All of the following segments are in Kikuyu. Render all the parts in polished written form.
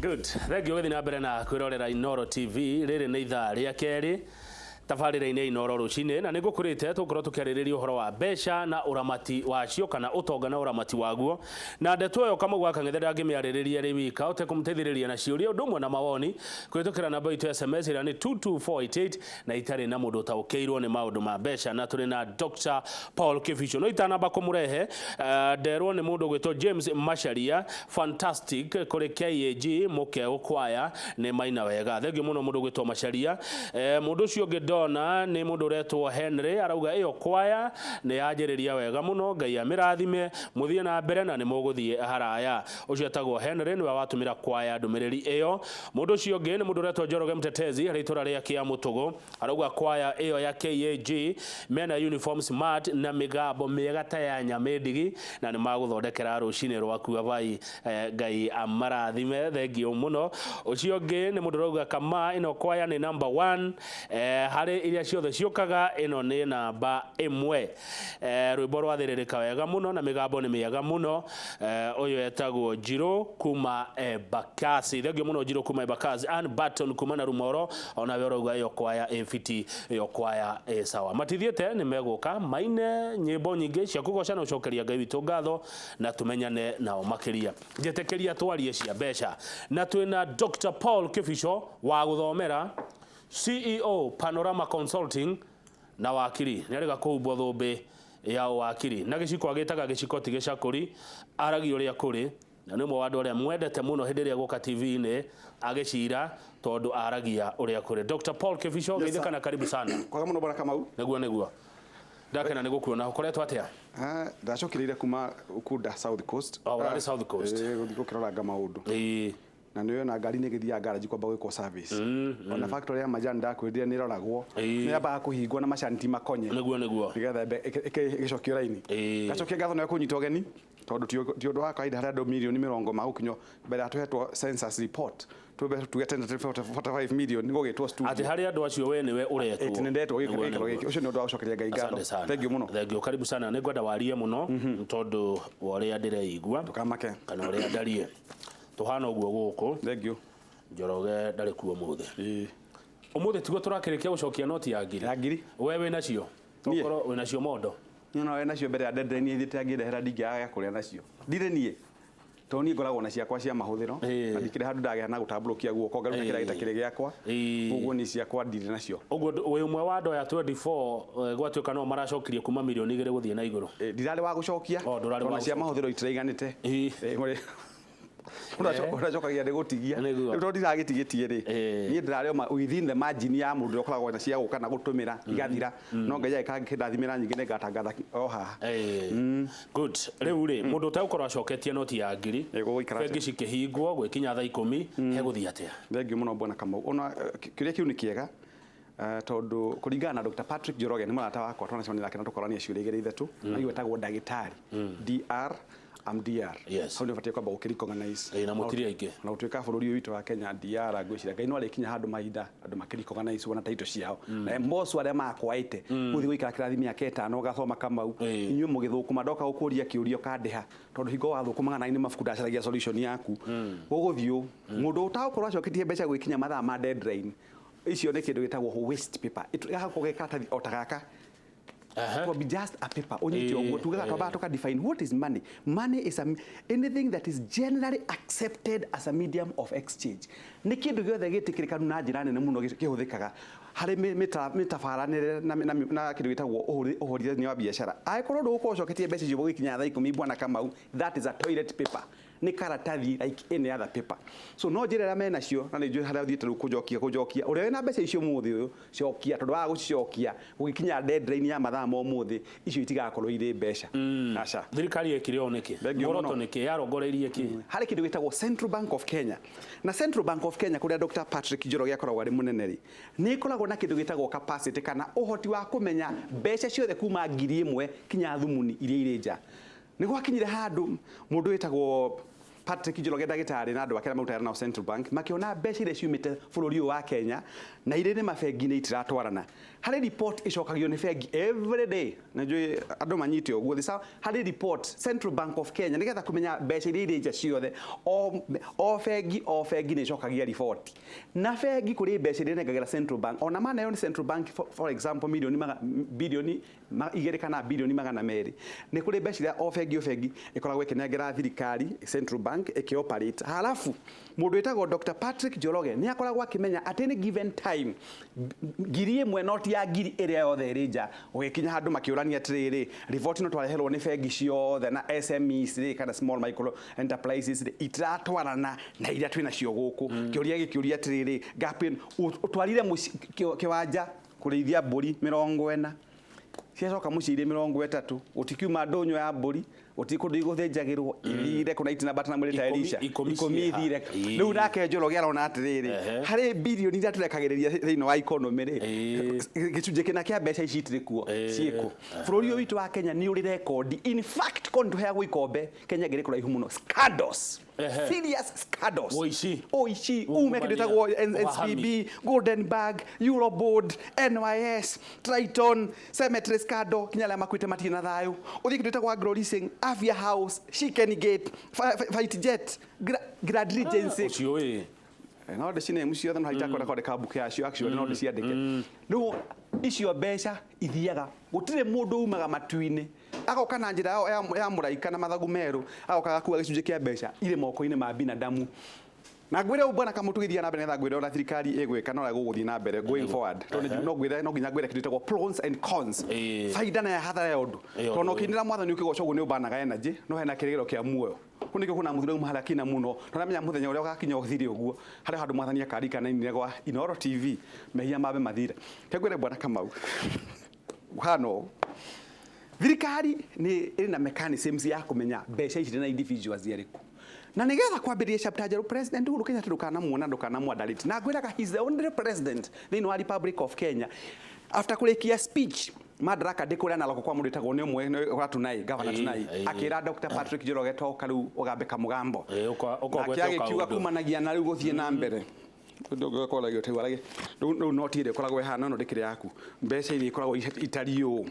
Good. Thank you gũthiĩ na mbere na kwĩrorera Inoro TV. Rĩrĩ nĩ ithaa rĩa kerĩ tabarĩra-inĩ Inoro rũcinĩ, na nĩ ngũkũrĩte tũgũkorwo tũkĩarĩrĩria ũhoro wa mbeca na ũramati wacio, kana ũtonga na ũramati waguo. Na ndeto ĩyo Kamau wa Kang'ethe ndangĩmĩarĩrĩria arĩ wika ũtekũmũteithĩrĩria na ciũria ũndũ ũmwe na mawoni kũhĩtũkĩra namba itũ ya SMS ĩrĩa nĩ 22488, na itarĩ na mũndũ ũtaũkĩirwo nĩ maũndũ ma mbeca. Na tũrĩ na Dr. Paul Kibicho. No itanamba kũmũrehe, nderwo nĩ mũndũ ũgwĩtwo James Macharia, fantastic kũrĩ KAG Mũkeũ kwaya nĩ maina wega. Thengiũ mũno mũndũ ũgwĩtwo Macharia. Mũndũ ũcio ũngĩ ndona nĩ mũndũ ũretwo Henry, arauga ĩyo kwaya nĩ yanjĩrĩria wega mũno, Ngai amĩrathime, mũthiĩ na mbere na nĩ mũgũthiĩ haraya. Ũcio etagwo Henry, nĩwe watũmĩra kwaya ndũmĩrĩri ĩyo. Mũndũ ũcio ũngĩ nĩ mũndũ ũretwo Njoroge Mtetezi harĩ itũra rĩa Kĩamũtũgũ, arauga kwaya ĩyo ya KAG mena uniform smart na mĩgambo mĩega ta ya Nyamĩndigi, na nĩ magũthondekera rũcinĩ rwaku abai. Ngai amarathime, thengiũ mũno. Ũcio ũngĩ nĩ mũndũ ũrauga kama ĩno kwaya nĩ number one, harĩ iria ciothe ciũkaga ĩno nĩ namba ĩmwe. Rwĩmbo rwathĩrĩrĩka wega mũno na mĩgambo nĩ mĩega mũno. Ũyũ etagwo Njirũ kuma Embakasi. Thengiũ mũno Njirũ kuma Embakasi. Ann Barton kuma na Rumoro, onawe ũrauga ĩyo kwaya ĩ fiti, ĩyo kwaya ĩ sawa. Matithiĩte, nĩ megũka maine nyĩmbo nyingĩ cia kũgoca na gũcokeria Ngai witũ ngatho, na tũmenyane nao makĩria. Njĩtĩkĩria twarie cia mbeca, na twĩna Dr. Paul Kibicho wa gũthomera, CEO Panorama Consulting, na wakiri. Nĩ arĩga kũhumbwo thũmbĩ ya ũwakiri na gĩciko agĩtaga gĩciko ti gĩcakũri, aragia ũrĩa kũrĩ, na nĩ ũmwe wa andũ arĩa mwendete mũno hĩndĩ ĩrĩa egũka TV-inĩ agĩcira, tondũ aragia ũrĩa kũrĩ. Dr. Paul Kibicho, Yes, sir. geithĩka na karibu sana. Kwaga mũno, bwana Kamau. Nĩguo nĩguo, ndakena nĩ gũkuona. Ũkoretwo atĩa? Ah, ndacokereire kuma Ukunda, South Coast. Oh, ũrarĩ South Coast. Eh, gũthiĩ gũkĩroranga maũndũ. Na nĩ na ngari nĩ ĩgĩthiaga garage kwamba gwĩkwo service. Ona factory ya majani ndakwĩrire nĩ ĩroragwo. Nĩ yambaga kũhingwo na macani ti makonye. Nĩguo nĩguo. Nĩgetha ĩgĩcokio raini. Ngacokia ngatho nĩ kũnyita ũgeni, tondũ ti ũndũ wa kawaida harĩa andũ mirioni 20 magũkinywo mbere ya tũhetwo census report, tuge tuge 10 45 million nĩ gũgĩtwo studio. Atĩ harĩ andũ acio we nĩwe ũretwo. Ĩĩ, nĩ ndetwo Nĩguo, gĩikaro nĩguo. gĩkĩ. Ũcio nĩ ũndũ wa gũcokeria Ngai ngatho. Asante sana. Thank you mũno. Thank you. Karibu sana. Nĩ ngwenda warie mũno tondũ wa ũrĩa ndĩreigua Ndũkamake. kana ũrĩa ndarie. Tũhana ũguo gũkũ. Thank you. Njoroge ndarĩ kuo ũmũthĩ. Ũmũthĩ tiguo tũrakĩrĩkia gũcokia noti ya ngiri. Ya ngiri. We wĩnacio? Niĩ? Ũkorwo wĩnacio mondo. Niĩ no nacio mbere ya deadline ĩthiĩte angĩndehera, ndingĩaga gĩa kũrĩa nacio. Ndirĩ niĩ. Tondũ niĩ ngoragwo na ciakwa cia mahũthĩro na ndikĩrĩ handũ ndagĩa na gũtambũrũkia guoko ngaruta kĩrĩa gĩtakĩrĩ gĩakwa. Ũguo niĩ ciakwa ndirĩ nacio. Ũguo wĩ ũmwe wa andũ aya 24, gwatuĩka no maracokirie kuma mirioni 2 gũthiĩ na igũrũ. Ndirarĩ wa gũcokia. Oh, ndũrarĩ wa Tondũ cia gũcokia. mahũthĩro itiraiganĩte. Ũracokagia nĩ gũtigia. Nĩguo. Rĩu tondũ ndiragĩtigĩtie rĩ, niĩ ndĩrarĩ o within the margin ya mũndũ ũrĩa ũkoragwo na cia gũka na gũtũmĩra igathira. No Ngai agĩkĩndathimĩra nyingĩ, nĩ ngatangatha o haha. Good. Rĩu rĩ, mũndũ ũtegũkorwo acoketie noti ya ngiri, Gũgũikara atĩa? Bengi cikĩhingwo gwĩkinya thaa 10, hegũthiĩ atĩa? Thengiũ mũno, bwana Kamau. Ona kĩũria kĩu nĩ kĩega, tondũ kũringana na Dr. Patrick Njoroge, nĩ mũrata wakwa, twanacemania nake na tũkorania ciũria igĩrĩ ithatũ, na etagwo ndagĩtarĩ DR am DR. Hau nĩ ũbatiĩ kwamba gũkĩ-recognize. Ĩĩ, na mũtirĩ aingĩ. Na gũtuĩka bũrũri ũyũ witũ wa Kenya DR, ngwĩciria Ngai no arĩkinya handũ mahinda andũ makĩ-recognize ona title ciao, na moco arĩa makwaĩte gũthiĩ gũikara kĩrathi mĩaka 5 ũgathoma, Kamau. Inyuĩ mũgĩthũkũma, ndoka gũkũria kĩũria ũkandĩha, tondũ hingo wathũkũmaga na nĩ mabuku ndacaragia solution yaku. Gũgũthiĩ ũũ, mũndũ ũtagũkorwo acoketie mbeca gwĩkinya mathaa ma deadline icio nĩ kĩndũ gĩtagwo waste paper. Gakoragwo ge karatathi o ta gaka. It will be just a paper unyite ũguo. Tugaga twambaga tuka define what is money. Money is anything that is generally accepted as a medium of exchange. Nĩ kĩndũ gĩothe gĩtĩkĩrĩkanu na njĩra nene mũno kĩhũthĩkaga harĩ mĩtabaranĩre na kĩndũ gĩtagwo ũhũrithania wa biacara. Angĩkorwo ndũgũkorwo ũcoketie mbeca icio gũgĩkinya thaa 10, bwana Kamau, that is a toilet paper, nĩ karatathi like any other paper. So no njĩra ĩrĩa menacio, na nĩ njũĩ harĩa ũthiĩte rĩu kũnjokia kũnjokia, ũrĩa wĩna mbeca icio ũmũthĩ ũyũ, cokia, tondũ waga gũcicokia gũgĩkinya deadline ya mathaa ma ũmũthĩ, icio itigakorwo irĩ mbeca, aca. Thirikari yekire ũũ nĩkĩ? Thengiũ Muoroto mũno. nĩkĩ? Yarongoreirie kĩ? Harĩ kĩndũ gĩtagwo Central Bank of Kenya, na Central Bank of Kenya kũrĩa Dr. Patrick Njoroge akoragwo arĩ mũnene rĩ, nĩ ĩkoragwo na kĩndũ gĩtagwo capacity kana ũhoti wa kũmenya mbeca ciothe kuma 1000 kinya thumuni iria irĩ nja. Nĩ gwakinyire handũ mũndũ wĩtagwo Patrick Njoroge ndagĩtarĩ na andũ ake arĩa marutaga nao Central Bank makĩona mbeca iria ciumĩte bũrũri ũyũ wa Kenya na irĩ nĩ mabengi-inĩ itiratwarana. Harĩ report ĩcokagio nĩ bengi every day, na njũĩ andũ manyite ũguo thĩ. Harĩ report Central Bank of Kenya nĩgetha kũmenya mbeca iria irĩ nja ciothe, o bengi o bengi nĩ ĩcokagia report, na bengi kũrĩ mbeca iria ĩnengagĩra Central Bank, ona maneo nĩ Central Bank for example milioni bilioni 2 kana bilioni 200, nĩ kũrĩ mbeca iria o bengi ĩkoragwo ĩkĩnengera thirikari Central Bank ĩkĩoperate. Halafu mũndũ wĩtagwo Dr. Patrick Njoroge nĩ akoragwo akĩmenya at any given time 1,000 noti ya ngiri ĩrĩa yothe ĩrĩ nja, ũgĩkinya handũ makĩũrania atĩrĩrĩ, report ĩno twareherwo nĩ bengi ciothe na SMEs rĩ, kana small micro enterprises rĩ, itiratwarana na iria twĩ nacio gũkũ. Kĩũria gĩkĩũria atĩrĩrĩ, gap ĩno ũtwarire kĩwanja kũrĩithia mbũri 40, ciacoka mũciĩ irĩ 30, gũtikiuma ndũnyũ ya mbũri, gũtirĩ kũndũ igũthĩnjagĩrwo, ithire kũna itinambata na mwĩrĩ ta Elisha, 10 ithire. Rĩu nake Njoroge arona atĩrĩrĩ, harĩ bilioni iria tũrekagĩrĩria thĩinĩ wa economy rĩ, gĩcunjĩ kĩna kĩa mbeca ici itirĩ kuo, ciĩkũ. Bũrũri ũyũ witũ wa Kenya nĩ ũrĩ rekondi, in fact ko nĩtũheagwo ikombe, Kenya ĩngĩrĩ kũraihu mũno, scandals, serious scandals, ũici ume kĩndũ gĩtagwo NCB, Golden Bag, Euroboard, NYS, Triton, Cemetery scandal, kinya arĩa makuĩte matirĩ na thayũ. Ũthiĩ kĩndũ gĩtagwo Agro Leasing, Afia House, Chicken Gate, Fight Jet, Grand Regency. Ũcio ĩ no ndĩciname ciothe, no haitakora kwandĩka mbuku yacio, actually no ndĩciandĩke. Rĩu icio mbeca ithiaga, gũtirĩ mũndũ umaga matu-inĩ agoka na njĩra ya mũraika na mathagu merũ, agoka agakua gĩcunjĩ kĩa mbeca irĩ moko-inĩ ma binadamu. Na ngwĩre ũũ bwana Kamau, tũgĩthiĩ na mbere nĩgetha ngwĩre ũrĩa thirikari ĩgwĩka na ũrĩa gũgũthiĩ na mbere going forward, tondũ no ngwĩre, no nginya ngwĩre kĩndũ gĩtagwo pros and cons, baida na hathara ya ũndũ, tondũ ũkĩinĩra mwathani ũkĩgoca ũguo nĩ ũbanaga energy, no hena kĩrĩgĩro kĩa muoyo. Kũu nĩkĩo kwĩna mũthuri auma harĩa kina mũno, tondũ amenya mũthenya ũrĩa ũgakinya ũthire ũguo, harĩ handũ mwathani akarikana inire gwa Inooro TV, mehia mambe mathire. Reke ngwĩre bwana Kamau, hana ũũ, thirikari nĩ ĩrĩ na mechanisms ya kũmenya mbeca ici na individuals arĩkũ, na nĩgetha kwambĩrĩria chapter njerũ, President Uhuru Kenyatta ndũkanamuona, ndũkanamwandarĩte, na ngwĩraga he's the only president thĩinĩ wa Republic of Kenya after kũrĩkia speech Madaraka ndĩ kũrĩa Narok kwa mũndũ wĩtagwo nĩ ũmwe nĩ wa Tunai, Governor Tunai, akĩra Dr. Patrick Njoroge toka rĩu ũgambe kamũgambo, nake agĩkiuga kumanagia na rĩu gũthiĩ na mbere rĩu noti ĩrĩa ĩkoragwo ĩhana ĩno ndĩkĩrĩ yaku, mbeca iria ikoragwo itariĩ ũũ.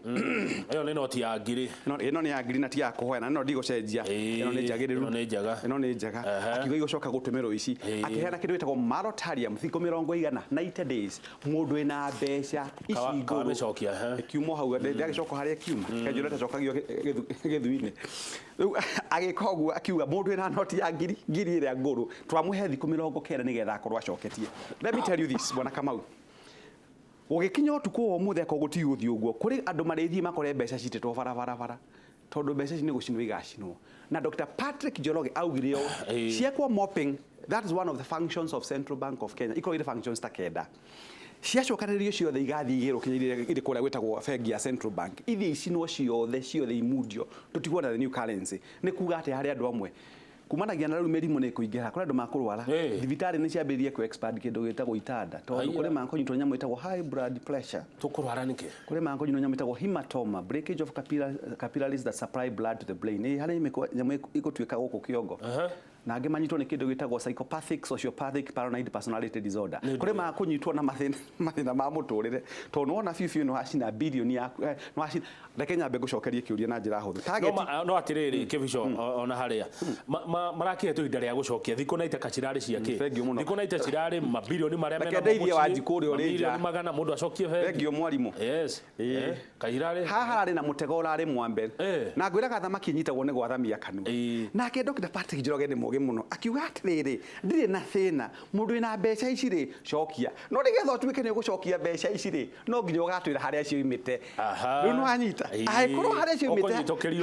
Ĩyo nĩ noti ya ngiri. Ĩno nĩ ya ngiri na ti ya kũhoya, na ĩno ndigũcenjia, ĩno nĩ njagĩrĩru, ĩno nĩ njega, ĩno nĩ njega. Akiuga igũcoka gũtũmĩrwo ici, akĩheana kĩndũ gĩtagwo moratorium thikũ 90, 90 days, mũndũ wĩna mbeca ici ngũrũ ĩkiuma hau, ndagĩcoka harĩa ĩkiuma, kanjũra tacokagio gĩthui-inĩ. Rĩu agĩka ũguo akiuga mũndũ wĩna noti ya ngiri ĩrĩa ngũrũ twamũhe thikũ 90 nĩgetha akorwo acoketie. Let me tell you this, bwana Kamau, ũgĩkinya ũtukũ wa ũmũthĩ akorwo gũtigũthiĩ ũguo, kũrĩ andũ marĩthiĩ makore mbeca citĩtwo barabara, tondũ mbeca ici nĩ gũcinwo igacinwo. Na Dr. Patrick Njoroge augire ũũ, ciekwo mopping, that is one of the functions of Central Bank of Kenya, ikorwo irĩ functions ta kenda, ciacokanĩrĩrio ciothe igathiĩ igĩrwo kinya iria irĩ kũrĩa gwĩtagwo bengi ya Central Bank, ithiĩ icinwo ciothe ciothe imundio, tũtigwo na the new currency. Nĩ kuga atĩ harĩ andũ amwe kumanagia na rĩu mĩrimũ nĩ ĩkũingĩra, kũrĩ andũ makũrwara, thibitarĩ nĩ ciambĩrĩirie kũ expand kĩndũ gĩtagwo itanda, tondũ kũrĩ makũnyitwo nyamũ ĩtagwo high blood pressure, tũkũrwara nĩkĩ, kũrĩ makũnyitwo nyamũ ĩtagwo hematoma, breakage of capillaries that supply blood to the brain, harĩ nyamũ ĩgũtuĩka gũkũ kĩongo, na angĩ manyitwo nĩ kĩndũ gĩtagwo psychopathic sociopathic paranoid personality disorder, kũrĩ makũnyitwo na mathĩna ma mũtũrĩre, tondũ nĩwona biũ biũ nĩwacina bilioni yaku, nĩwacina. Reke nyambe ngũcokerie kĩũria na njĩra hũthũ. No atĩrĩrĩ Kĩbico, ona harĩa marakĩhetwo ihinda rĩa gũcokia thikũ na itaka cirarĩ ciake, thikũ na ita cirarĩ mabilioni marĩa mena ndeithie Wanjikũ ũrĩa ũrĩ nja, magana mũndũ acokie bengi. Thengiũ mwarimũ. Yes. Kahirarĩ haha hararĩ na mũtego ũrarĩ mwambe, na ngwĩraga thamaki inyitagwo nĩ gwathamia kanua. Nake Dr. Patrick Njoroge nĩ mũũgĩ mũno, akiuga atĩrĩrĩ, ndirĩ na thĩna, mũndũ wĩna mbeca ici rĩ, cokia, no nĩgetha ũtuĩke nĩ ũgũcokia mbeca ici rĩ, no nginya ũgatwĩra harĩa ciumĩte. Rĩu nĩ wanyita, angĩkorwo harĩa ciumĩte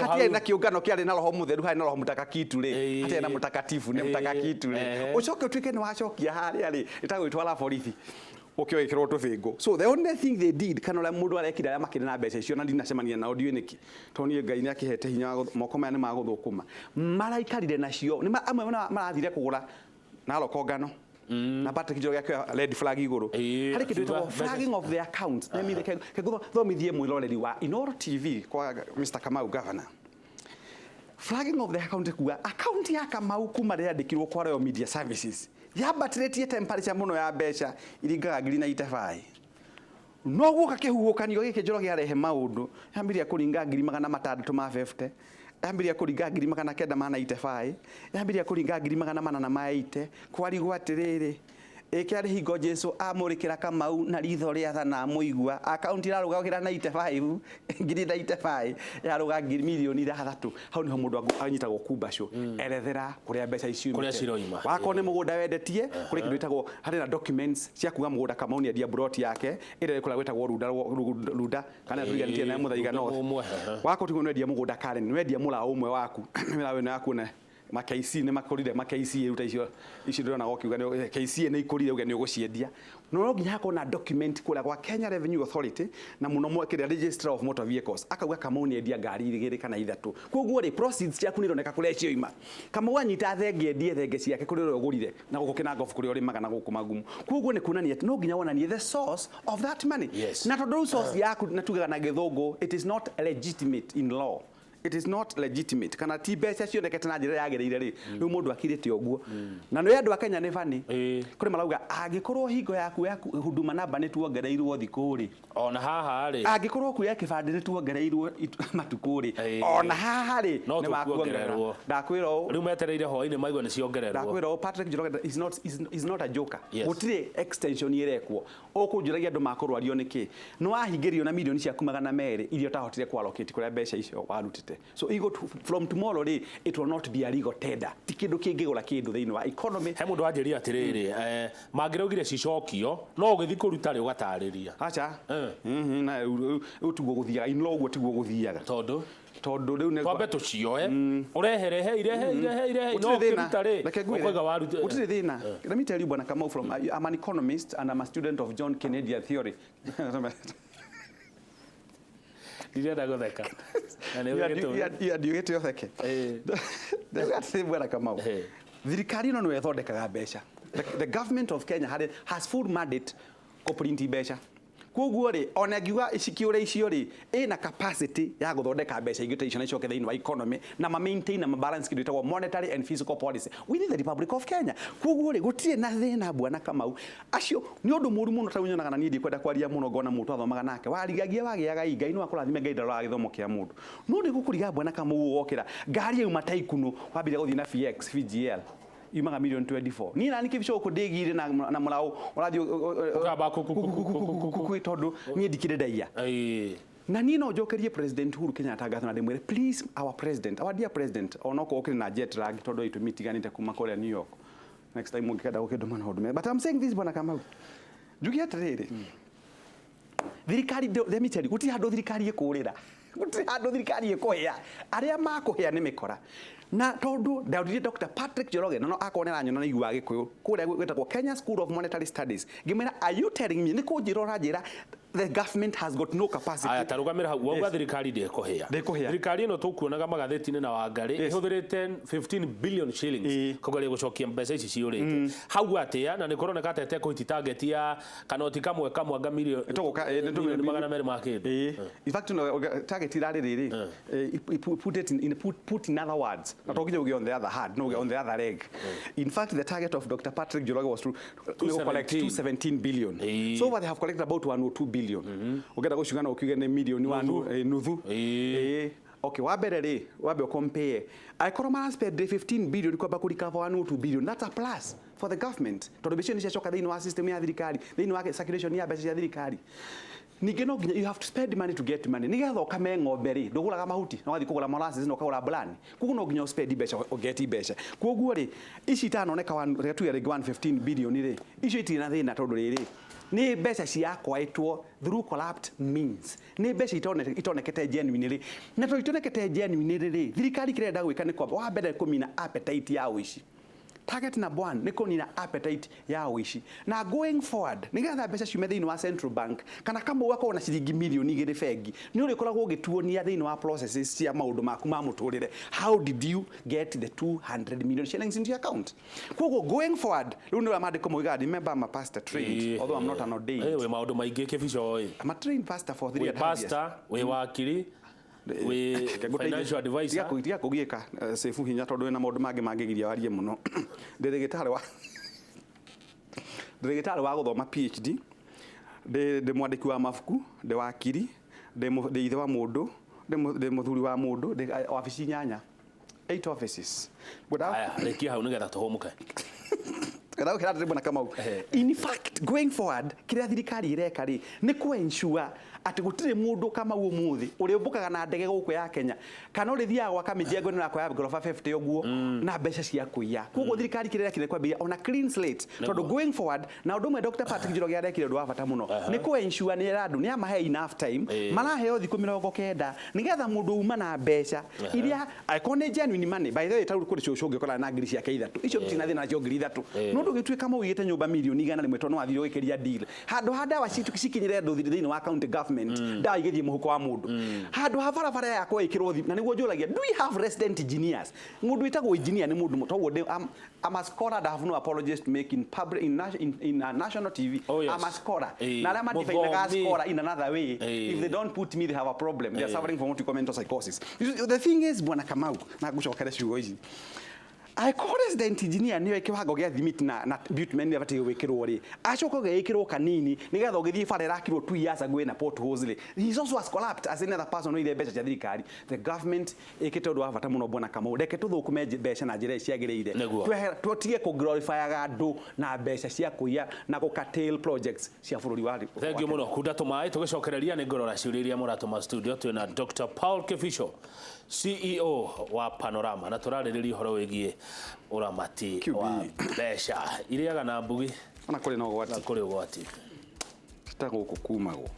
hatiarĩ na kĩũngano kĩarĩ na roho mũtheru, harĩ na roho mũtakatifu rĩ, hatiarĩ na mũtakatifu, nĩ mũtakatifu rĩ, ũcoke ũtuĩke nĩ wacokia harĩa rĩ, ĩtagwĩtwara borithi ũkĩoĩkĩrwo tũbĩngũ. So the only thing they did, kana ũrĩa mũndũ arekire arĩa makĩrĩ na mbeca icio, na ndinacemania nao ndiũĩ nĩkĩ, tondũ niĩ Ngai nĩakĩhete hinya, moko maya nĩ ma gũthũkũma, maraikarire nacio, amwe marathire kũgũra Narok ngano, na Patrick Njoroge akĩoya red flag igũrũ, harĩ kĩndũ gĩtagwo flagging of the account. Thomithie mwĩroreri wa Inooro TV kwa Mr. Kamau Governor, Flagging of the account kuga account ya Kamau kuma rĩandĩkirwo kwa Royal Media Services yambatĩrĩtie temperature mũno ya mbeca iringaga ngiri na itabai. No guoka kĩhuhũkanio gĩkĩ Njoroge arehe maũndũ, yambĩrĩria kũringa ngiri magana matandatũ ma 50, yambĩrĩria kũringa ngiri magana kenda ma 95, yambĩrĩria kũringa ngiri magana manana ma 80. Kwarigwo atĩrĩrĩ, ĩkĩarĩ hingo Jesu amũrĩkĩra Kamau na ritho rĩa tha na amũigua, akaunti ĩrarũgagĩra 95 ngiri 95 yarũga ngiri mirioni ithathatũ. Hau niho mũndũ anyitagwo kumbacũ, erethera kũrĩa mbeca ici Kũrĩa ciumĩte. ciroima. Wakorwo nĩ mũgũnda wendetie, kũrĩ kĩndũ gĩtagwo, harĩ na documents cia kuga mũgũnda Kamau nĩ endia plot yake ĩrĩa ĩkũrĩa gwĩtagwo Runda, Runda kana tũriganĩtie na Muthaiga Runda North. ũmwe, aha. Wakorwo tiguo nĩ wendia mũgũnda Karen, nĩ wendia mũraũ ũmwe waku, mĩraũ ĩno yaku na ma KC nĩ makũrire, ma KCA rĩu ta icio icio ndĩrona ũkiuga nĩ KCA nĩ ikũrire, uge nĩ ũgũciendia, no nginya hakorwo na document kũrĩa gwa Kenya Revenue Authority na mũno kĩrĩa Registrar of Motor Vehicles akauga Kamau nĩ endia ngari igĩrĩ kana ithatũ. Koguo rĩ, proceeds ciaku nĩ ironeka kũrĩa cioima. Kamau anyita thenge endie thenge ciake kũrĩa ũrĩa ũgũrire na gũkũ Kinangofu kũrĩa ũrĩmaga na gũkũ Magumu. Koguo nĩ kuonania atĩ no nginya wonanie the source of that money. Yes. Na tondũ rĩu source yaku na tugaga na gĩthũngũ, it is not legitimate in law, it is not legitimate, kana ti mbeca cionekete na njĩra yagĩrĩire rĩ, rĩu mũndũ akirĩte ũguo. Na nĩ andũ a Kenya nĩ bani, kũrĩ marauga angĩkorwo hingo yaku ya huduma namba nĩ tuongereirwo thikũ rĩ, Ona haha rĩ, angĩkorwo kuoya kĩbandĩ nĩ tuongereirwo matukũ rĩ, ona haha rĩ No nĩ makuongerera. tũkuongererwo. Ndakwĩra ũũ, Rĩu metereire hwainĩ maigua nĩ ciongererwo. Ndakwĩra ũũ, Patrick Njoroge is not a joker. Yes. Gũtirĩ extension ĩrekwo. Ũkũnjũragia andũ makũrwario nĩkĩ? Nĩ wahingĩrio na mirioni ciaku magana merĩ iria ũtahotire kũ allocate kũrĩa mbeca icio warutĩte. So igo from tomorrow rĩ, it will not be a legal tender, ti kĩndũ kĩngĩgũra kĩndũ thĩinĩ wa economy. He mũndũ wanjĩria atĩrĩrĩ, mangĩraugire cicokio no ũgĩthiĩ kũruta rĩ ũgatarĩria. Aca. Eh. Na rĩu tiguo gũthiaga, in law ũguo tiguo gũthiaga. Tondũ Tondũ rĩu nĩ twambe tũcioe, ũreherehe irehe irehe irehe, no Gũtirĩ thĩna. ũkĩruta rĩ, Reke ngwĩre. ũkoiga waruta. Gũtirĩ thĩna. Let me tell you, Bwana Kamau, from I'm an economist and I'm a student of John Keynesian theory. Ndirenda gũtheka na nĩ ũĩ gĩtũmi. Ndiugĩte ũtheke. Ndauga atĩrĩ, Bwana Kamau, thirikari ĩno nĩyo ĩthondekaga mbeca. The government of Kenya has full mandate kũprint mbeca. Koguo rĩ, ona ngiuga cikĩũre icio rĩ, ĩna capacity ya gũthondeka mbeca ingĩ ta icio na icoke thĩinĩ wa economy na ma maintain na ma balance kĩndũ gĩtagwo monetary and fiscal policy within the Republic of Kenya. Koguo rĩ, gũtirĩ na thĩna, Bwana Kamau. Acio nĩ ũndũ mũru mũno ta nyonaga, na niĩ ndikwenda kwaria mũno, ngona mũndũ athomaga nake warigagia wagĩaga i Ngai no akũrathime, Ngai ndaroraga gĩthomo kĩa mũndũ, no nĩ gũkũriga, Bwana Kamau, ũgokĩra ngari yauma taikuno wambire gũthiĩ na FX VGL yumaga milioni 24. Niĩ nani kĩbico gũkũ ndĩgire na mũraũ ũrathiĩ Ũkamba ku- ku- ku- ku- ku- ku- ku- tondũ niĩ ndikĩrĩ ndaiya. Na niĩ no njokerie President Uhuru Kenyatta ngatho na ndĩmwĩre, please, our president, our dear president, onokorwo ũkĩrĩ na jet lag tondũ wa itũmi itiganĩte kuma kũrĩa New York, next time ũngĩkenda gũkĩndũma no ndũme, but I'm saying this, Bwana Kamau, njuge atĩrĩrĩ, thirikari, let me tell you, gũtirĩ handũ thirikari ĩkũrĩra, gũtirĩ handũ thirikari ĩkũhĩa. Arĩa makũhĩa nĩ mĩkora. Na tondũ ndauririe Dr. Patrick Njoroge, na no akorwo nĩ aranyona na iguaga Gĩkũyũ, kũrĩa gwĩtagwo Kenya School of Monetary Studies, ngĩmwĩra, are you telling me, nĩ kũnjĩra ũranjĩra the government has got no capacity? Aya, tarugamĩra hau. Wauga thirikari ndĩkũhĩa. Ndĩkũhĩa. Thirikari ĩno tũkuonaga magathĩti-inĩ na Wangarĩ ĩhũthĩrĩte 15 billion shillings kũgeria gũcokia mbeca ici ciũrĩte hau atĩa, na nĩ kũroneka ta ĩtekũhiti target ya kanoti kamwe kamwe anga milioni Tũgũka, milioni magana merĩ ma kĩndũ. In fact, no, target irarĩ rĩrĩ, put it in, put in other words, na to nginya uge on the other hand, no uge on the other leg. In fact, the target of Dr. Patrick Njoroge was to collect 217 billion. So far they have collected about 102 billion. Ũngĩenda gũciuga no ũkiuge nĩ milioni nuthu. Okay, wa mbere rĩ, wambe ũcompare. Angĩkorwo mara spend 15 billion kwamba kũ recover 102 billion, that's a plus for the government, tondũ mbeca icio nĩ ciacoka thĩinĩ wa system ya thirikari, thĩinĩ wa circulation ya mbeca cia thirikari. Ningĩ no nginya you have to spend money to get money. Nĩgetha ũkame ng'ombe rĩ, ndũgũraga mahuti, no ũgathiĩ kũgũra molasses na ũkagũra bran. Koguo no nginya ũspend mbeca ũget mbeca. Koguo rĩ, ici itanoneka, reke tuge rĩngĩ 115 billion rĩ, icio itirĩ na thĩna, tondũ rĩrĩ nĩ mbeca ciakwaĩtwo through corrupt means, nĩ mbeca itonekete genuinely. Na tondũ itonekete genuinely rĩ, thirikari kĩrĩa ĩrenda gwĩka nĩ kwamba wa mbere kũmina appetite ya ũici. Target number one nĩ kũnina appetite ya ũici. Na going forward, nĩgetha mbeca ciume thĩinĩ wa central bank, kana kamau gakorwo na ciringi mirioni igĩrĩ bengi, nĩ ũrĩkoragwo ũgĩtuonia thĩinĩ wa processes cia maũndũ maku ma mũtũrĩre, how did you get the 200 million shillings into your account? Koguo going forward, rĩu nĩ ũrĩa maandĩko moigaga. Remember, I'm a pastor trained, although I'm not an ordained. Wĩ maũndũ maingĩ kĩbico ĩ. I'm a trained pastor for three Wĩ and a half years. pastor, wĩ wakiri. Wĩ financial advisor. Tiga kũgiĩka Sefu hinya tondũ wĩna maũndũ mangĩ mangĩgiria warie mũno. Ndĩ ndagĩtarĩ wa gũthoma PhD, ndĩ mwandĩki wa mabuku, ndĩ wakiri, ndĩ ithe wa mũndũ, ndĩ mũthuri wa mũndũ, ndĩ wabici 8, 8 offices. Aya, rĩkia hau nĩgetha tũhũmũke. Ngwenda gũkĩra Bwana Kamau. In fact, going forward, kĩrĩa thirikari ĩreka rĩ nĩ kũ ensure atĩ gũtirĩ mũndũ Kamau ũmũthĩ ũrĩa ũmbũkaga na ndege gũkũ ya Kenya kana ũrĩthiaga gwaka mĩjengo ĩno yakwa ya ngoroba 50 ũguo na mbeca cia kũiya. Koguo thirikari kĩrĩa ĩrekire kwambĩrĩria ona clean slate, tondũ going forward na ũndũ ũmwe Dr. Patrick Njoroge arekire ũndũ wa bata mũno nĩ kũ ensure nĩ era andũ nĩ amahe enough time, maraheo thikũ 90 nĩgetha mũndũ uma na mbeca iria angĩkorwo nĩ genuine money. By the way, tarĩu kũrĩ cũcũ ũngĩkorana na ngiri ciake 3, icio citina thĩna nacio ngiri 3, no ndũgĩtuĩka maugĩte nyũmba mirioni 100 tondũ nĩ wathire ũgĩkĩria deal. Handũ ha ndawa cikinyĩre andũ thĩinĩ wa county government, ndawa igĩthiĩ mũhuko wa mũndũ. Handũ ha barabara yakwa ĩkĩrwo na nĩguo njũragia, do we have resident engineers? Mũndũ wĩtagwo engineer nĩ mũndũ toguo I'm a scholar and I have no apologies to make in public, in national TV. Oh, yes. I'm a scholar. Na arĩa madefinaga Mũthomi. scholar in another way, if they don't put me, they have a problem. They are suffering from what you call mental psychosis. The thing is, Bwana Kamau, na ngũcokere ciugo ici, angĩkorwo resident engineer nĩwe kĩwango gĩa thimiti na bitumen nĩ abatiĩ gwĩkĩrwo rĩ, acoka ũgĩĩkĩrwo kanini nĩgetha ũgĩthiĩ bara ĩrakirwo 2 years ago ĩna potholes rĩ, he is also as corrupt as any other person ũire mbeca cia thirikari. The government ĩkĩte ũndũ wa bata mũno, Bwana Kamau. Reke tũthũkũme mbeca na njĩra ĩrĩa ciagĩrĩire. Tũtige kũglorifyaga andũ na mbeca cia kũiya na gũ-curtail projects cia bũrũri wa Thank you mũno. Kunda tũmaĩ tũgĩcokereria nĩ ngũrora ciũria iria mũratũma studio. Twĩna Dr. Paul Kibicho, CEO wa Panorama, na tũrarĩrĩria ũhoro wĩgiĩ ũramati QB. wa mbeca irĩaga na mbugi Ona kũrĩ na ũgwati. Na kũrĩ ũgwati. Ta gũkũ kumagwo.